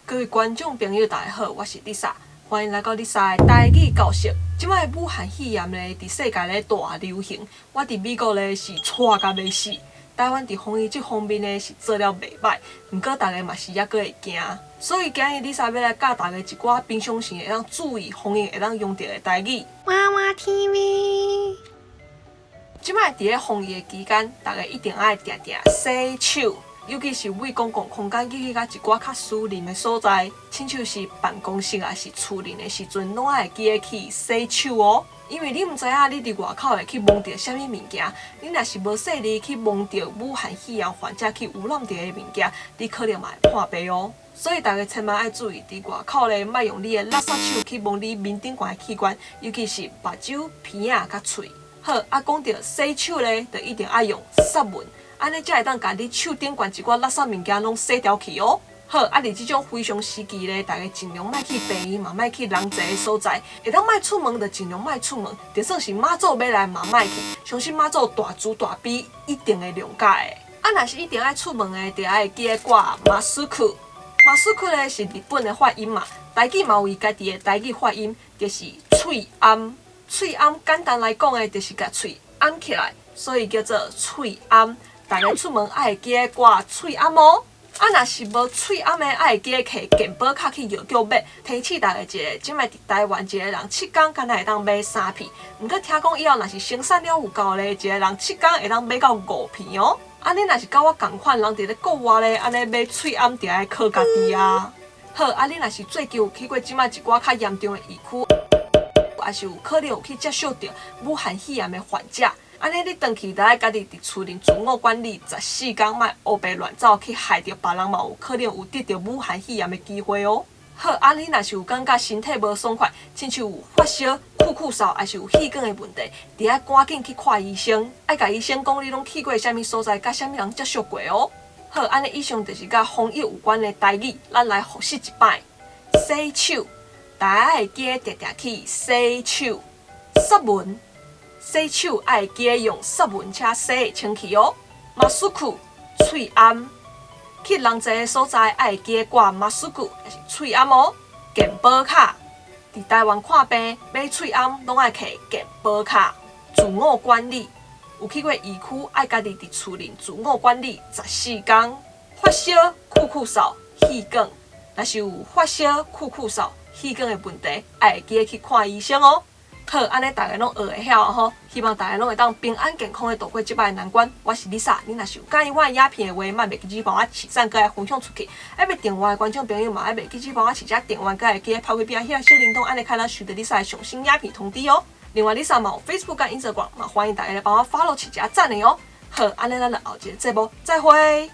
各位觀眾朋友，大家好，我是麗莎，歡迎來到麗莎的台語教室。這擺武漢肺炎咧，佇世界咧大流行，我佇美國咧是掣甲欲死。台灣佇防疫這方面咧是做了袂䆀，毋過逐家嘛是猶閣會驚。所以今日麗莎欲來教大家一寡平常時會當注意防疫會當用著的台語。娃娃 TV。這擺佇咧防疫的期間，逐家一定愛定定洗手。尤其是對公共空間入去較一寡較私人的所在，親像是辦公室抑是厝內的時陣，攏愛會記得去洗手哦。因為你毋知影你佇外口會去摸著啥物物件，你若是無細膩去摸著武漢肺炎患者去污染著的物件，你可能嘛會破病哦。所以逐家千萬愛注意，佇外口咧，莫用你的垃圾手去摸你面頂懸的器官，尤其是目睭、鼻仔佮喙。好，啊，講著洗手咧，就一定愛用雪文，按呢才會當共你手頂懸一寡垃圾物件攏洗掉去哦。好，啊，佇這種非常時期咧，逐家盡量莫去病院，嘛莫去人濟的所在，會當莫出門就盡量莫出門，就算是媽祖欲來嘛莫去，相信媽祖大慈大悲，一定會諒解的。啊，若是一定愛出門的，就愛記得掛マスク。マスク咧是日本的發音嘛，台語嘛有伊家己的台語發音，就是喙罨。喙罨簡單來講的，就是共喙罨起來，所以叫做喙罨。逐家出門愛會記得掛喙罨哦。啊，若是無喙罨的，愛會記得摕健保卡去藥局買。提醒大家一下，這擺佇台灣一個人7工敢若會當買三片，毋過聽講以後若是生產了有夠咧，一個人七工會當買到五片哦。啊，你若是佮我仝款，人佇咧國外咧，按呢買喙罨就愛靠家己啊。好，啊，你若是最近有去過這擺一寡較嚴重的疫區，抑是有可能有去接觸著武漢肺炎的患者，按呢你轉去就愛家己佇厝內自我管理14工，莫烏白亂走去害著別人嘛有可能有得著武漢肺炎的機會哦。好，啊，你若是有感覺身體無爽快，親像有發燒、咳咳嗽，抑是有氣管的問題，就愛趕緊去看醫生，愛共醫生講你攏去過啥物所在，佮啥物人接觸過哦。好，按呢以上就是佮防疫有關的台語，咱來複習一擺。洗手，逐家愛會記得定定去洗手。雪文，洗手愛會記得用雪文才洗會清氣哦。マスク，喙罨，去人濟的所在愛會記得掛マスク，抑是喙罨哦。健保卡，佇台灣看病買喙罨攏愛摕健保卡。自我管理，有去過疫區愛家己佇厝內自我管理14工。發燒、咳咳嗽、氣管，若是有發燒、咳咳嗽、氣管的問題，愛會記得去看醫生哦。好，按呢逐家攏學會曉吼，希望逐家攏會當平安健康的度過這擺難關。我是麗莎，你若是有佮意我的影片的話，莫袂記得幫我揤讚，閣來分享出去。還未訂閱的觀眾朋友嘛，愛袂記得幫我揤一下訂閱，閣會記得拍開邊仔彼個小鈴鐺，按呢較會收著麗莎的上新影片通知哦。另外，麗莎嘛有 Facebook 佮 Instagram，嘛歡迎大家來幫我 follow 揤一下讚的哦。好，按呢咱就後一個節目再會。